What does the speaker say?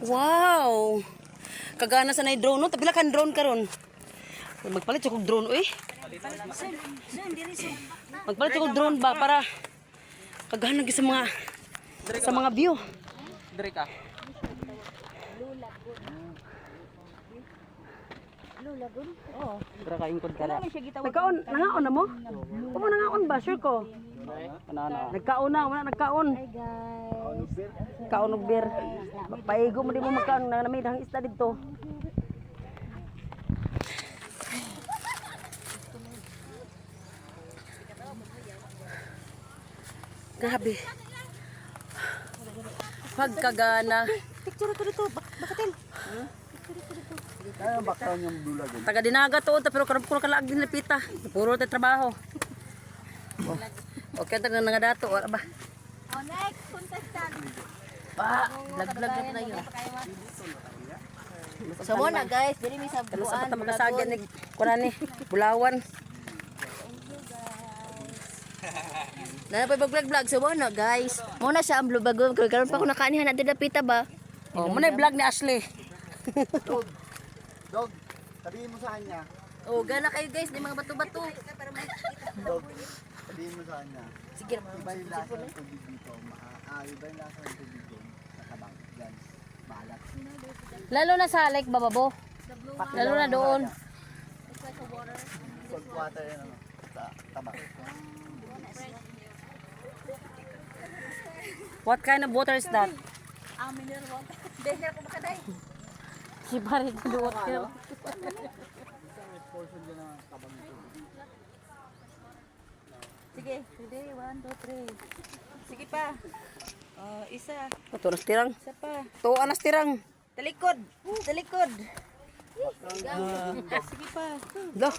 Wow! Kagana sa nay drone no? Tapila kan drone karon. Magpalit siya kog drone uy. Magpalit siya kog drone ba para kagana gyud sa mga view. Dire ka. Dire ka ingkod ka na. Nagkaon, nangaon na mo? Umo nangaon ba? Sure ko. Ano ano. Nagkaon na, wala nagkaon. Hi guys. Kaon og beer. Paigo mo di mo magkaon na may dahang isda didto. Grabe. Pagkagana. Picture ko dito. Bakatil. Kaya background yung Blue Lagoon. Taga dinaga to pero karon ko kalaag din lapita. Puro tayo trabaho. Oh. Okay, taga nga dato ora ba? Oh, next contestant. Pa, vlog-vlog na tayo. So mo na guys, dili mi sa Kano sa buwan. bata makasagyan ni kunan ni Bulawan. Nana pa vlog vlog so mo na guys. Mo na siya ang Blue Lagoon. Karon pa ko nakaanihan na dapita ba? Oh, mo na yung vlog ni Ashley. Dog! Dog! Sabihin mo sa kanya. Oh, gana kayo guys, di mga bato-bato. Dog! Sabihin mo sa kanya. Sige, Iba yung lasa ng tubig dito. Iba yung lasa ng tubig doon. Sa tabang. Yan. Maalat. Lalo na sa Lake Bababo. Lalo na doon. Salt water yan ano. Sa tabang. What kind of water is that? Si pare ko doon. May portion dyan ng tabang ng tubig. Sige, ready, one, two, three. Sige pa. Oh, isa. Ito nas tirang. Isa pa. To anas tirang. Talikod. Talikod. Sige pa. Do.